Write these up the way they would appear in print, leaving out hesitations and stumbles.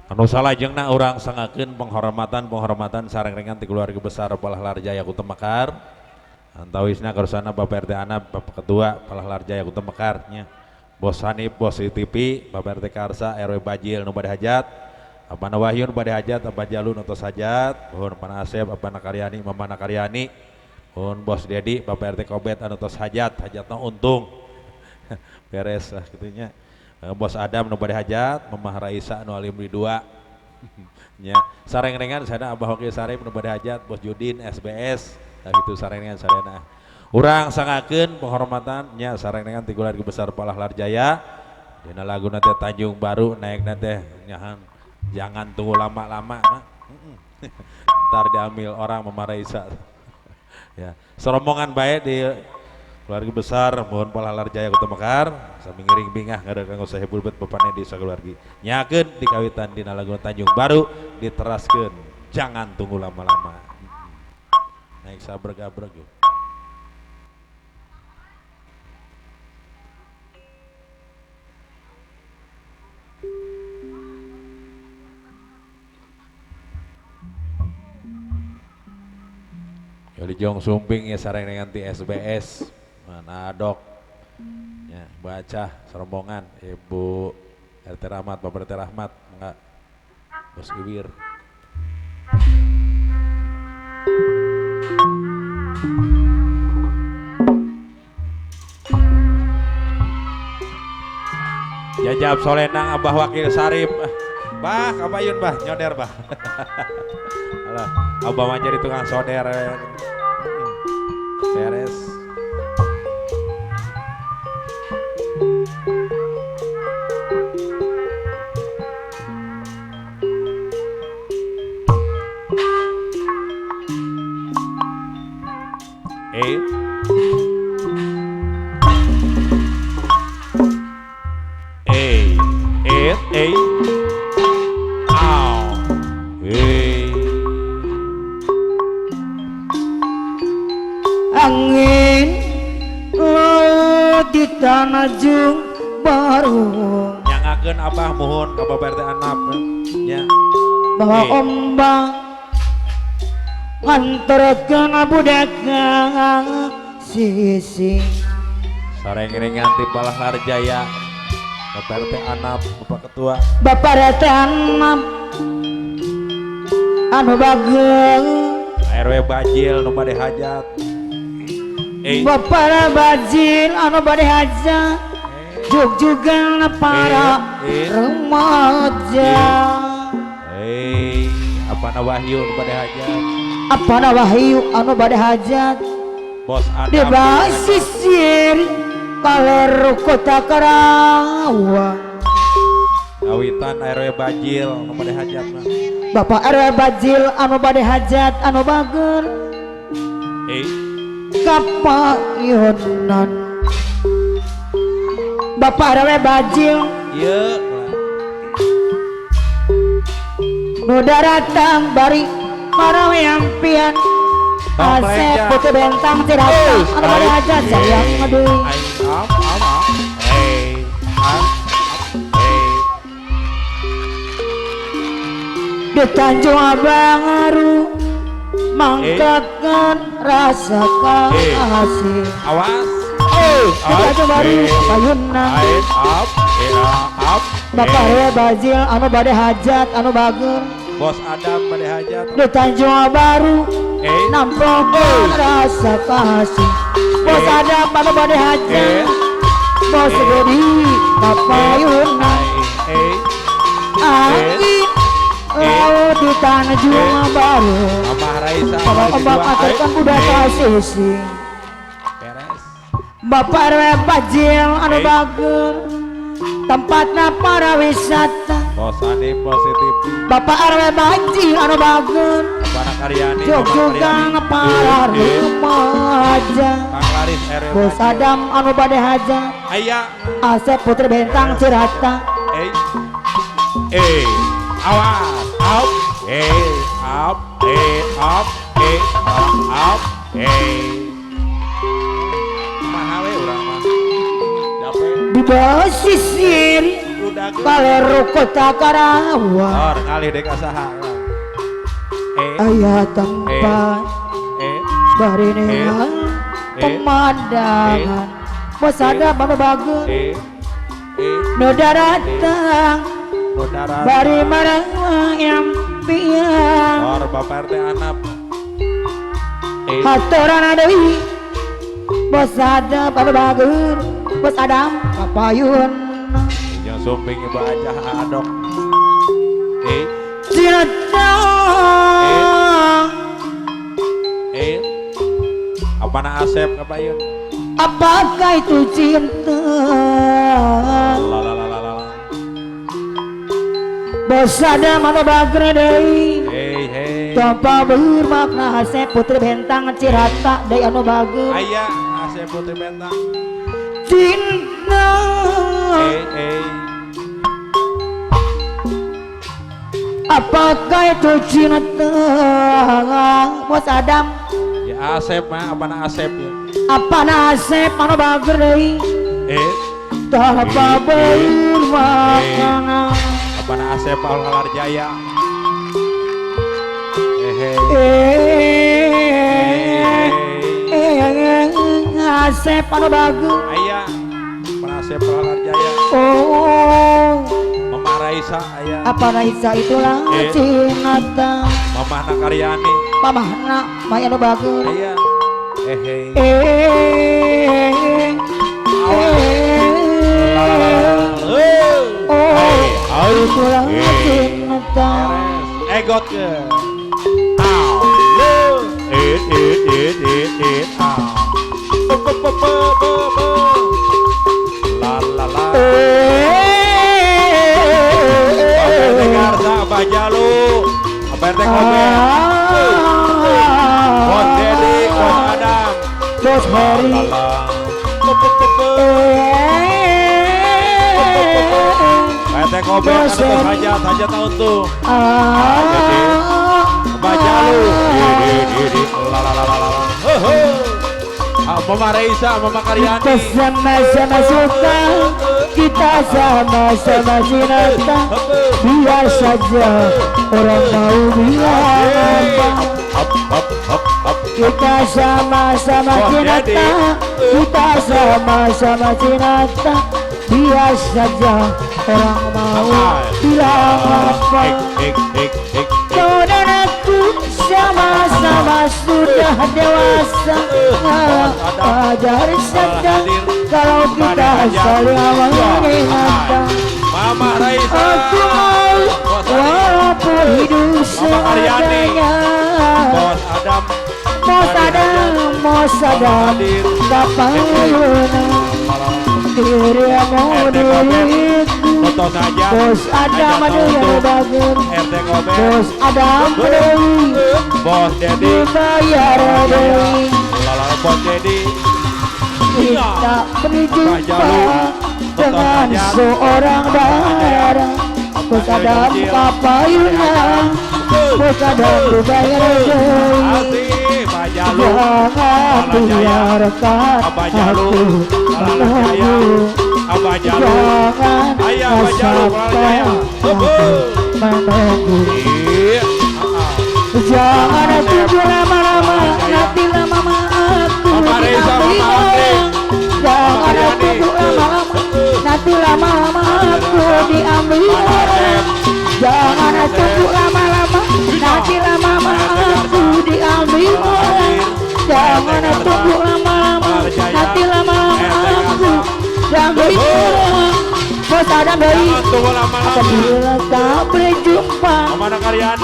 Anu salajengna urang sangakeun penghormatan-penghormatan sareng-rengan ti keluarga besar Palahlar Jaya Kuta Mekar. Antawisna karsana Bapak RT Anab, Bapak Ketua Palahlar Jaya Kuta Mekar nya. Bos Hanif, Bos ITP, Bapak RT Karsa, RW Bajil nu bade hajat, Abana Wahyu nu bade hajat, Abah Jalu nu tos hajat, nuhun Pana Asep, Abana Karyani, Mamana Karyani, nuhun Bos Dedi, Bapak RT Kobet anu tos hajat, hajatna untung. Beres lah kitu nya. Bos Adam nu bade hajat, Mamah Raisa nu alim di dua. Nya, sareng-rengan sadaya Abah Wakil Sarip nu bade hajat, Bos Judin SBS, tah kitu sareng-rengan sadayana. Urang sangakeun penghormatan nya sareng-rengan ti keluarga besar Palahlar Jaya. Dina laguna teh Tanjung Baru naekna teh nyahan jangan tunggu lama-lama nah. Ntar diambil orang Mamah Raisa. Ya, serombongan bae di keluarga besar mohon Palahlar Jaya Kuta Mekar sami ngiring bingah ngadeuk kanggo sahibul bet bapana di sakeluargi. Nyakeun dikawitan dina lagu Tanjung Baru diteraskeun jangan tunggu lama-lama. Naik sabreg-abreg. Yoli Jong Sumping ya sareng dengan ti SBS mana dok ya baca serombongan Ibu RT Rahmat, Bapak RT Rahmat enggak Bos Iwir. Jajab Solenang Abah Wakil Sarip. Bah, kabayun bah, nyoder bah. Alah, Abah mah jadi tukang soder. Beres. E E E A E. Angin laut di Tanjung Baru nyangakeun Abah muhun ka Bapak RT Anab nya. Bawa ombak nganterkeun budak sisi sareng-rengan ti Palahlar Jaya Bapak RT Anab, Bapak Ketua Bapak RT Anab anu bageng RW Bajil nu bade hajat. Bapak Bajil anu bade hajat jug-jugan para remaja. Apana Wahyu anu bade hajat. Apana Wahyu anu bade hajat. Bos Adam di basisir kaler kota Karawang. Kawitan RW Bajil anu bade hajat mah. Bapak RW Bajil anu bade hajat anu bager. Kapayunan Bapak RW Bajil ieu nu daratang bari marawe ampian Asep putih bentang cirata anu bade hajat sayang deui. Di Tanjung Abangaru mangkakan rasa kasih. Awas. Di Tanjung Baru payunna. Bapak RW Bajil anu bade hajat anu bager. Bos Adam bade hajat. Di Tanjung Baru namplokan rasa kasih. Bos Adam anu bade hajat. Bos Dedi kapayunna. Angin laut di Tanjung Baru Abah Raisa ombak aturkan budak kasih. Beres. Bapak RW Bajil anu bager tempatna para wisata. Bos Hanif positif. Bapak RW Bajil anu bager Bapak Karyani jog-jogan para remaja. Kang Laris RW Bos Adam anu bade hajat. Aya Asep Putri Bentang Cirata. Awas, up, up, up, up, Kumaha we urang mah. Capek. Di basisir budak. Kaler kota Karawang. Or ngalih deui ka saha. Aya tempat bari neang pemandangan bos ada anu bagus nu daratang bari marang impian. Or Bapak RT Anap. Haturana deui bos ada anu bagus bos Adam kapayun. Jeung sumping ibu aja adok. Cinta. Apa na Asep kapayun? Apakah itu cinta? Bos Adam anu bageur deui. Tanpa bermakna Asep Putri Bentang Cirata deui anu bageur. Aya Asep Putri Bentang. Cinta. Apakah itu cinta? Bos Adam. Ya Asep mah apa na Asep ya? Apa na Asep anu bageur deui? Tanpa bermakna. Apa na Asep Pahlawan Jaya? Asep anu bagus. Aya apa na Asep Pahlawan Jaya? Oh. Mama Raisa aya. Apa Raisa itulah cinta. Mama na Karyani. Mama na maya anu bagus. Aya. Oh, itulah cinta. Egot ke. La la la. Abah RT Garza, Abah Jalu, Abah RT Kobe, Bos Dedi, Bos Adam, Bos Heri. RT Kobe, ada hajat, hajat tahun tuh. Abah Jalu, la la la la la. Mama Raisa, Mama Karyani. Kita sama-sama suka, kita sama-sama cinta. Biar saja orang mau bilang apa. Kita sama-sama cinta, kita sama-sama cinta. Biar saja orang mau bilang apa. Kau dan aku sama-sama sudah dewasa. Wajar saja kalau kita saling mengingatkan. Mama Raisa, aku mau walaupun hidup seadanya. Bos Adam, Bos Adam, Bos Adam, kapayun dirimu diriku. Bos Adam ada yang bagus. Bos Adam deui, Bos Dedi dibayar deui. Bos Dedi kita berjumpa dengan seorang darah. Bos Adam kapayuna, Bos Adam dibayar deui. Jangan biarkan aku menunggu. Jangan sampai aku menunggu. Jangan tunggu lama-lama, nanti lama-lama aku diambil orang. Jangan tunggu lama-lama, nanti lama-lama aku diambil orang. Jangan tunggu lama-lama, nanti lama-lama aku diambil orang. Jangan tunggu lama-lama, nanti lama-lama aku diambil orang. Bos Adam deui, apabila tak berjumpa,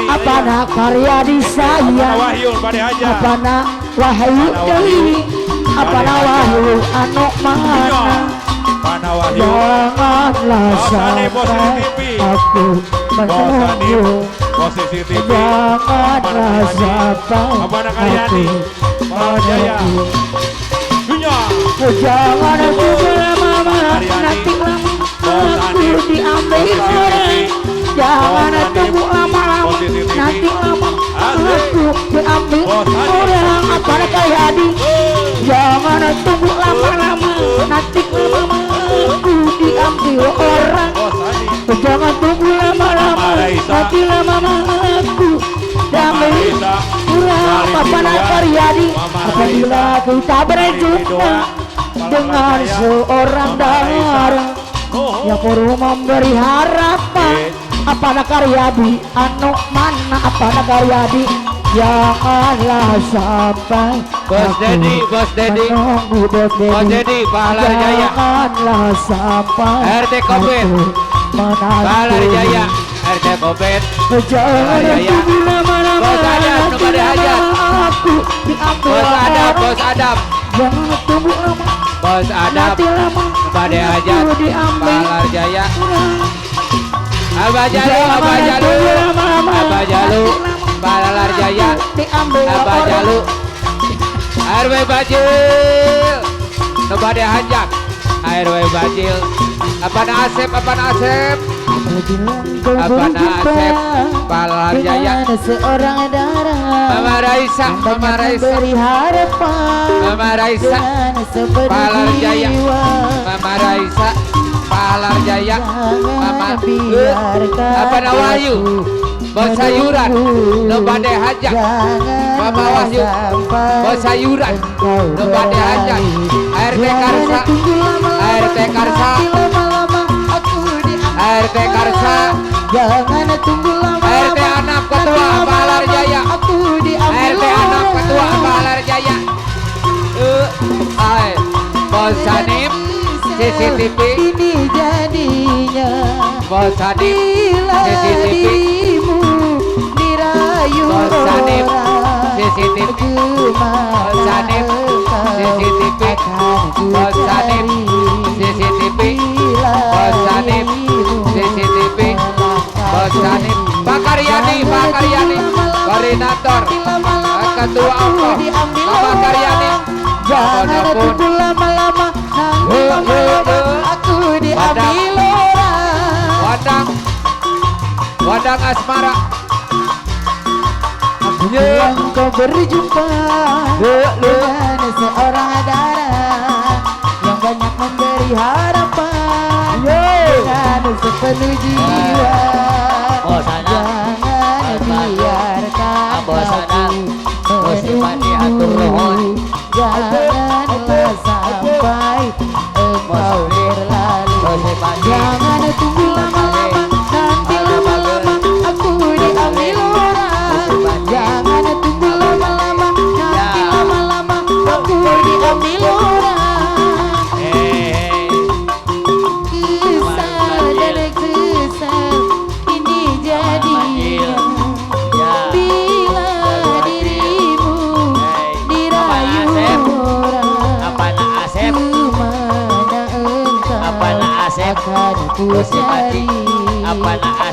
apa nak Karyadi saya, apa nak Wahyu deui, apa nak Wahyu anu mana. Janganlah sampai aku menunggu. Janganlah sampai aku menunggu. Jangan tunggu lama-lama, nanti lama aku diambil orang. Jangan tunggu lama-lama, nanti lama aku diambil orang. Apa Karyadi? Jangan tunggu lama-lama, nanti lama aku diambil orang. Jangan tunggu lama-lama, nanti lama-lama aku diambil kurang. Papa Karyadi, apabila kita berjumpa dengan seorang darah yang perlu memberi harapan. Apa Karyadi anu mana, apa Karyadi, janganlah sampai Bos Dedi, Bos Dedi, menunggu Bos Dedi, Bos Dedi, Pahala Jaya, janganlah sampai RT Kobet, Pahala Jaya, RT Kobet, jangan tunggu lama-lama, Bos Adam, nanti lama aku diambil Bos Adam, Bos Adam, jangan tunggu lama, Bos Adam, nanti lama kepada hajat, diambil Pahala Jaya, Abah Jalu, Abah Jalu, Abah Jalu, Pahala Jaya, Abah Jalu, RW Bajil, kepada hajat, RW Bajil, Apana Asep, Apana Asep, Apana Asep, Pahala Jaya, seorang darah, Mama Raisa, Mama Raisa, Mama Raisa, Pahala Jaya, Mama Raisa, Pahala Jaya, Mama Apana Wahyu, Bos Sayuran, Lobade Hajat, Mama Wahyu, Bos Sayuran, Lobade Hajat, RT Karsa, RT Karsa, RT Karsa, jangan tunggu lama, RT Anap Ketua Pahala Jaya, RT Anap Ketua Pahala Jaya, Bos Sanim, CCTV, ini jadinya, Bos Sanim, CCTV, dirayu Bos Sanim, CCTV, Bos Sanim, CCTV, Bos Sanim, CCTV, Bos Sanim, CCTV, Bos Sanim, Pak Karyadi, Pak Karyadi, Koordinator, Ketua Ongko, Pak Karyadi, jangan tunggu lama-lama, nanti lama-lama aku diambil orang. Wadang, Wadang Asmara, apabila engkau berjumpa dengan seorang darah yang banyak memberi harapan dengan sepenuh jiwa, jangan biarkan aku menunggu, janganlah sampai engkau berlalu, jangan tunggu lama-lama, nanti lama-lama aku diambil orang, jangan tunggu lama-lama, nanti lama-lama aku diambil orang. Kesal dan kesal ini jadinya, bila dirimu dirayu orang, kemana engkau akan ku cari, bila dirimu melangkah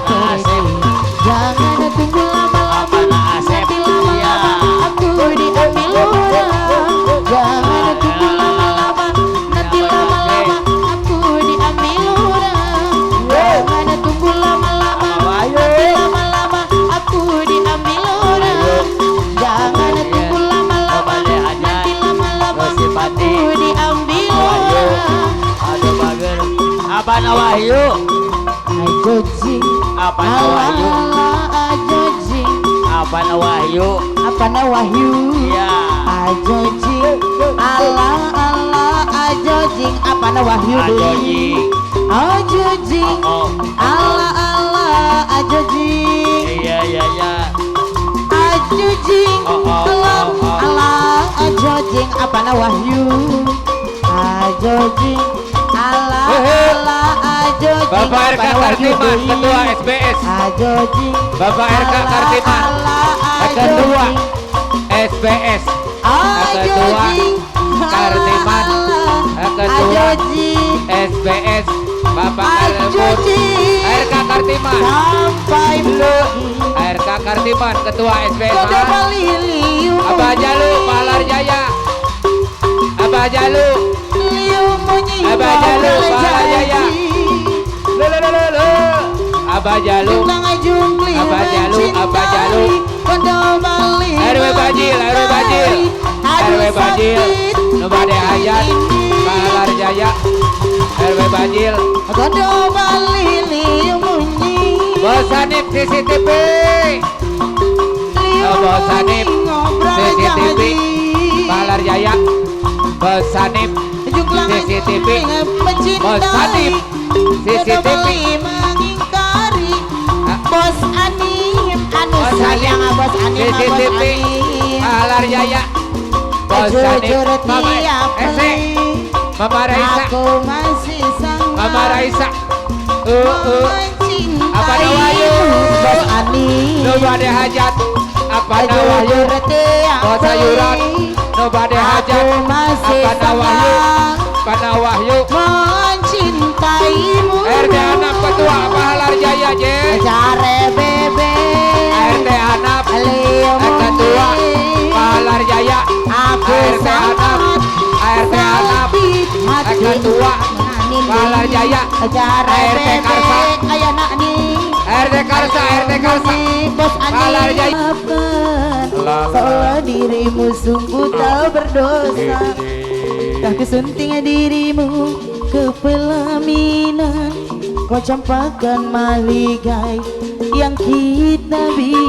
pergi, jangan tunggu lama-lama, nanti lama-lama aku diambil orang, jangan tunggu lama-lama, nanti lama-lama aku diambil orang, jangan tunggu lama-lama, nanti lama-lama aku diambil orang, jangan tunggu lama-lama, nanti lama-lama aku diambil orang. Aduh bager, Apana Wahyu, Ajojing, Apana Wahyu, Ajojing, Apana Wahyu, Apana Wahyu, iya, Ajojing, Allah Allah Ajojing, Apana Wahyu, Ajojing, Ajojing, Allah Allah Ajojing, iya iya iya, Ajojing, Allah Allah Ajojing, Apana Wahyu, Ajojing, Allah Allah Ajojing, Bapak RK Kartiman, Ketua SBS, Ajojing, Bapak RK Kartiman, Ketua SBS, Ketua Kartiman, Ketua SBS, Bapak RK Kartiman, sampai RK Kartiman, Ketua SBS, Abah Jalu, Palar Jaya, Abah Jalu, Abah Jalu, Palar Jaya, Abah Jalu, Abah Jalu, Abah Jalu, RW Bajil, RW Bajil, RW Bajil, Nubade Hayat, Palar Jaya. Jaya RW Bajil. Godo balili munyi. Bos Hanif CCTV. Bos Hanif CCTV Palar Jaya. Bos Hanif CCTV. Bos Hanif CCTV. Bos Hanif anu sayang Bos Hanif CCTV Palar Jaya. Bos Hanif Mama Ese Mama Raisa. Aku masih sangat Mama Raisa. Apa Wahyu Bos Hanif nu bade hajat. Apa Wahyu Bos Sayuran nu bade hajat. Apa Wahyu Pana Wahyu mencintaimu. RT Anap Ketua Pahalar Jaya je. Jare bebe RT Anap Ketua Pahalar Jaya. RT Anap RT Anap Ketua Pahalar Jaya. RT Karsa RT Karsa RT Karsa Pahalar Jaya. Seolah dirimu sungguh tak berdosa. Tak kesunting dirimu ke pelaminan. Kau campakkan mahligai yang kita bina.